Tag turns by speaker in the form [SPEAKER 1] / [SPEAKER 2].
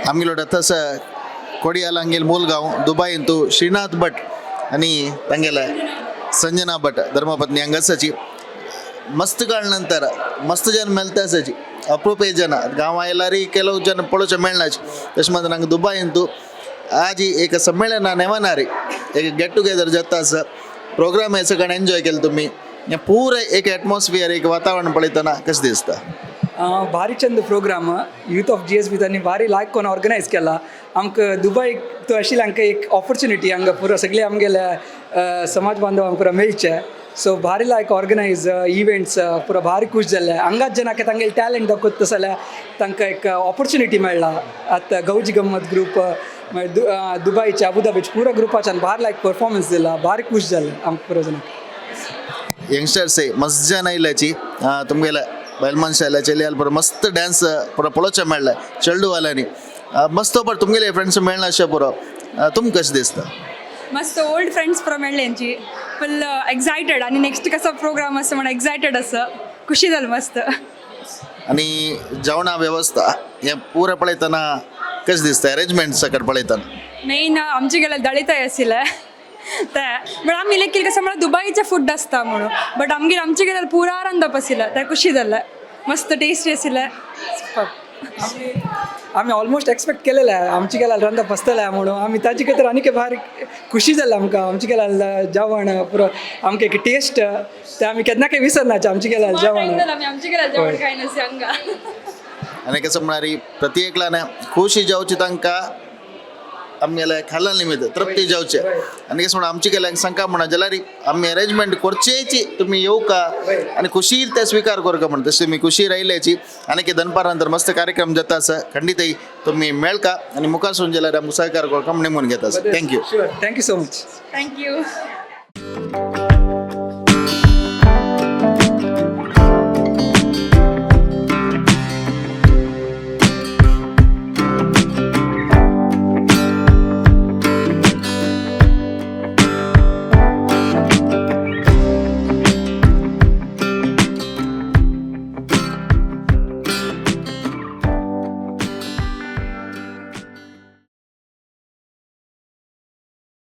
[SPEAKER 1] आमगेलो तस कोडियाल हांगेल मूलगांव दुबायंतू श्रीनाथ भट आनी तांगेले संजना भट धर्मपत्नी हांगा आसाची. मस्त काळ नंतर मस्त जन मेळता आसाची, अप्रूप जन गांव आयल्यारय ಕೆಲವು ಜನ पळोवचें मेळनाच. तशें मात्र हांगा दुबायंतू आज एक संमेलना नेवनारी एक गेट टुगेदर जाता आसा. प्रोग्राम हे सगळें एन्जॉय केलें तुमी. हें पुराय एक एटमॉस्फियर, एक वातावरण पळयतना कशें दिसता?
[SPEAKER 2] ಭಾರಿ ಚಂದ प्रोग्राम. यूथ ऑफ जीएसबी तांणी भारी लायक कोण ऑर्गनायज केला. आमकां दुबय तो आशिल्ले आमकां एक ऑपॉर्च्युनिटी हांगा पुरो सगळे आमगेले समाज बांधवांक पुरो मेळचे. सो भारी लायक ऑर्गनायज इव्हेंट्स, पुरो भारी खूश जाल्ले. हांगाच जेन्ना तांगेले टॅलंट दाखयता जाल्यार तांकां एक ऑपॉर्च्युनिटी मेळ्ळा. आतां गौजी गम्मत ग्रूप मागीर दुबयचे, अबुधाबीचे पुरो ग्रुपाच्यान भारी लायक परफॉर्मन्स दिला. भारी खूश जालें आमकां पुरो जाणांक.
[SPEAKER 1] यंगस्टर्स मस्त जन आयल्याची, तुमगेले बायल मनशां आयल्या, चेली आयल्या, पुरो मस्त डॅन्स पुरो पळोवचें मेळ्ळें चेडूवाल्यांनी. मस्त पर तुमगेले फ्रेंड्स मेळना अशें पुरो. तुमकां कशें दिसता?
[SPEAKER 3] मस्त, ओल्ड फ्रेंड्स पुरो मेळ्ळे, फुल एक्सायटेड. आनी नेक्स्ट कसो प्रोग्राम आसा म्हण एक्सायटेड आसा. खुशी जाली मस्त.
[SPEAKER 1] आनी जेवणा वेवस्था हें पुरें पळयतना कशें दिसता, अरेंजमेंट सकट पळयतना?
[SPEAKER 3] मेन आमचे गेल्यार दळिताय आशिल्लें ते, बट आमी लेखील कसं म्हळ्यार दुबईचे फूड आसता म्हणून, बट आमगेर आमचे गेल्यार पुरा रांदप आशिल्लें ते. खुशी जालें, मस्त टेस्टी आशिल्लें.
[SPEAKER 2] आमी ऑलमोस्ट एक्सपेक्ट केलेले आमची गेल्यार रांदप आसतलें म्हणून. आमी ताजे खातीर आनीक भारी खुशी जालें आमकां. आमचे गेल्यार जेवण पुरो आमकां एक टेस्ट ते आमी केन्ना काय विसरनाचे आमचे गेल्यार जेवण.
[SPEAKER 3] आमी आमचे गेल्यार जेवण खायन हांगा.
[SPEAKER 1] आनी कसं म्हळ्यार प्रत्येकल्यान खुशी जावची, तांकां आमगेले खाला निमित्त तृप्ती जावचे. आनी कसं म्हणून आमचे केल्यान सांगका म्हणा जाल्यार आमी अरेंजमेंट करचेची, तुमी येवका आनी खुशीर ते स्विकार करका म्हण. तशें तुमी खुशी रायल्याची. आनी दनपार नंतर मस्त कार्यक्रम जाता आसा. खंडीतय तुमी मेळका आनी मुखार सून जाल्यार आमकां सहकार करका म्हण निमून घेता. Thank you.
[SPEAKER 2] Sure, thank you so much.
[SPEAKER 3] Thank you.